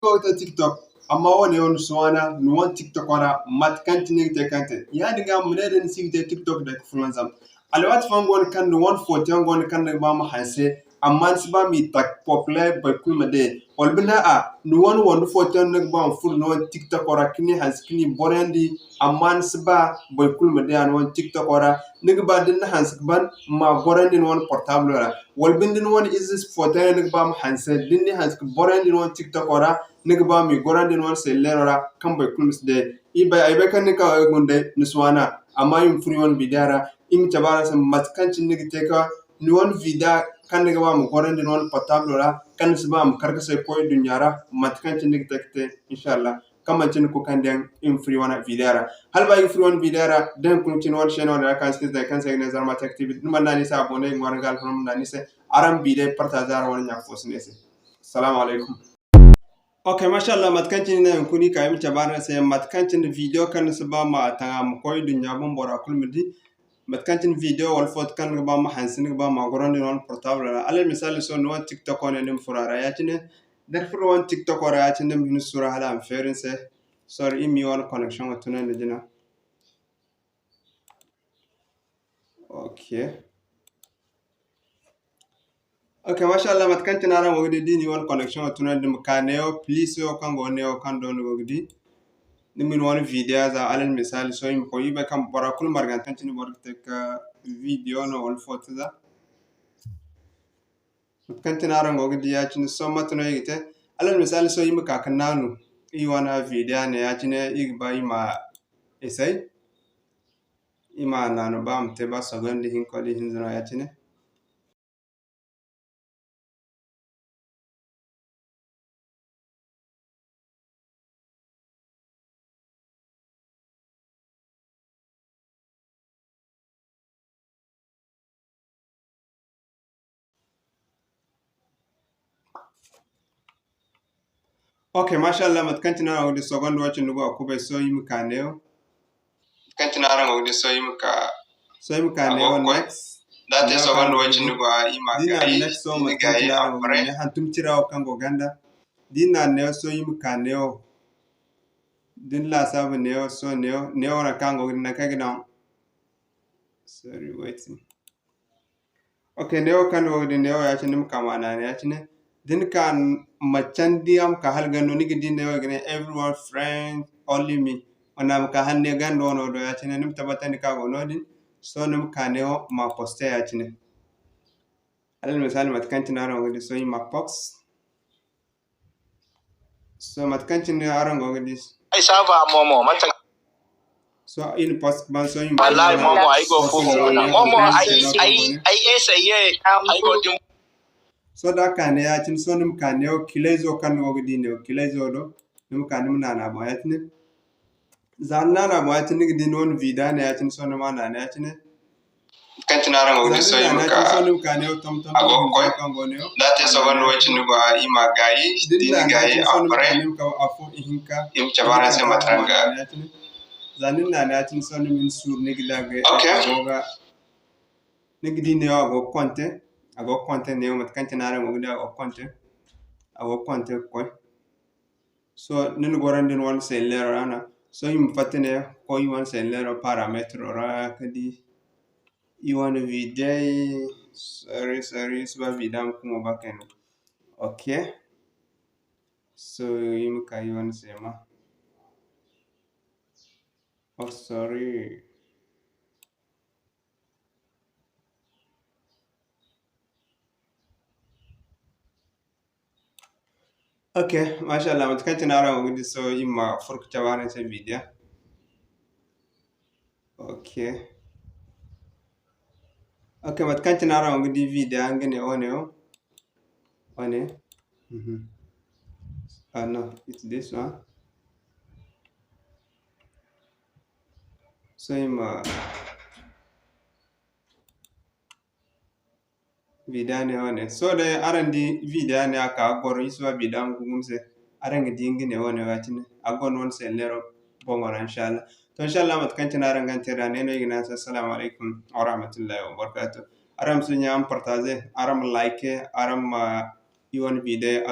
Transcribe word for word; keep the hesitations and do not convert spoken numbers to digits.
go ga te TikTok, amma wo-ne wo ni si waana, ni wane TikTok ra, mate kaŋ cine ni ga te kaŋ te. Yaadin ga, ma ne day ni si ga te TikTok day ga fulaŋ zama. Alwaati fooyaŋ go no kaŋ ni wane footo yaŋ go no kaŋ ni ga ba ma hanse, amma ni si ba ma i tak populaire boro kulu ma day. Wala binde a, ni wane wande footo yaŋ no ni ga ba ma furo ni wane TikTok ra ka ni hanse ka ni boroyandi, amma ni si ba boro kulu ma day a ni wane TikTok ra. Ni ga ba da ni na hanse ka ban, ma boroyandi ni wane portable ra. Wala binde ni wane ize footo yaŋ no ni ga ba ma hanse, da ni na hanse ka boroyandi ni wane TikTok ra, ni ga ba ma i gorandi ni wane selleero ra kaŋ boro kulu ma si day. Ay bay, ay bay kaŋ ni ka guna day, ni si waana, amma i ma furo i wane video ra, i ma cabe araŋ se mate kaŋ cine ni ga te ka ni wane video kaŋ ni ga ba ma gorandi ni wane portable ra, kaŋ ni si ba ma kar ga say koy duɲɲa ra, mate kaŋ cine ni ga te ka te, inshallah. Kaŋ manci ni kukandiyaŋ, i ma furo i wane video ra. Hala ba i ga furo i wane video ra, da hunkuna cine wane chaîne wane ra kaŋ si te zay kaŋ se i ga ne Zarma Tech T V, ni mana naŋ a ni se abonné, i ga ŋwaaray ga alfarma ma naŋ a ni se. Araŋ ma video partager araŋ wane ɲa fo si ne se. Salaamu alaykum. Ok, masha Allah, mate kaŋ cine no hunkuna i ka i ma cabe araŋ se, mate kaŋ cine video kaŋ ni si ba ma taŋ a ma koy duɲɲa boŋ bora kulu ma di. Mate kaŋ cine video wala footo kaŋ ni ga ba ma hanse, ni ga ba ma gorandi ni wane portable ra. Alal misali, sohõ ni wane TikTok wane ni ma furo a ra ya-cine. Da ni furo ni wane TikTok ra ya-cine, ni ma hin suuru hala a ma feeri ni se. Sorry, i ma i wane connection wo tunandi jina. Ok. Ok, masha Allah, mate kaŋ cine araŋ go ga di, da i na i wane connection wo tunandi, ma ka neewo, plus wo kaŋ go neewo kaŋ do ni go ga di. Ni ma ni wane video za, alal misali, sohõ i ma koy, i bay kaŋ bora kulu marganta cine boro ga te ka video no wala footo za. Mate kaŋ cine araŋ go ga di ya-cine, sohõ mate no i ga te? Alal misali, sohõ i ma ka ka naanu, i wane video ne ya-cine, i ga ba i ma esey, i ma naanu ba a ma te ba sogonda hinka wala ihinza no ya-cine. Ok, masha Allah, mate kaŋ cine araŋ go ga di, sogonda wo cindi go a kubay, sohõ i ma ka neewo. Mate kaŋ cine araŋ go ga di, sohõ i ma ka, sohõ i ma ka neewo next. Da a te sogonda wo cindi go a, i ma gaayi, da i na next, sohõ mate kaŋ cine araŋ go ga di, hantum cira wo kaŋ go ganda. Da i na neewo, sohõ i ma ka neewo. Da ni laasaabu neewo, sohõ neewo, neewo nangu kaŋ go ga di, nangu kaŋ i ga daŋ. Sorry, waiting. Ok, neewo kaŋ ni go ga di, neewo ya-cine, ni ma ka ma naanu ya-cine. Da ni ka ma candi, a ma ka hala gando, ni ga di neewo i ga ne, "Everyone friend, only me." Wala a ma ka hala ne gando no do ya-cine, ni ma tabbatandi kaŋ a go noodin. Sohõ ni ma ka neewo ma poste ya-cine. Alal misali, mate kaŋ cine araŋ go ga di, sohõ i ma post. Sohõ mate kaŋ cine araŋ go ga di. Ay saba momo, mate. Sohõ i na post ban, sohõ i ma. Wallahi, momo, ay go fu. Momo, ay, ay, ay se ye, ay go din. Sohõ da a ka ne ya-cine, sohõ ni ma ka neewo kilayzo kaŋ ni go ga di neewo kilayzo do, ni ma ka ni ma naanu a boŋ ya-cine. Za ni naanu a boŋ ya-cine, ni ga di ni wane vida ne ya-cine, sohõ ni ma naanu ya-cine. Kaŋ cine araŋ go ga di sohõ, i ma ka, a go ga koy. Da a te sogonda wo cindi go a, i ma gaayi, da i na gaayi, après, i ma cabe araŋ se mate kaŋ ga. Za ni naanu ya-cine, sohõ ni ma ni suuru, ni ga di a ga, a go ga, ni ga di neewo a go ga konte, a go ga konte neewo, mate kaŋ cine araŋ go ga di a go ga konte, a go ga konte ga koy. Sohõ ni na gorandi ni wane selleero ra no. Sohõ i ma fatta ne, koy i wane selleero parametro ra ka di i wane videy. Sorry, sorry, si ba vida ma kumo ba kayna. Ok. Sohõ i ma ka i wane sema. Oh, sorry. Ok, masha Allah, mate kaŋ cine araŋ go ga di sohõ, i ma furo ka cabe araŋ se vidéo. Ok. Ok, mate kaŋ cine araŋ go ga di vidéo, nga ne wane wo. Wane. Mhm. Ah, no, it's this one. Sohõ i ma vidéo ne wane. Sohõ day araŋ di vidéo ne a ka ga goro, i si ba vidéo ma gugum se. Araŋ ga di nga ne wane ya-cine. A ga goro no wane selleero boŋo ra, inshallah. To, inshallah, mate kaŋ cine araŋ ga te da, ne no i ga ne araŋ se, assalamu alaykum warahmatullahi wabarakatuh. Araŋ ma si ɲaama partager, araŋ ma like, araŋ ma i wane vidéo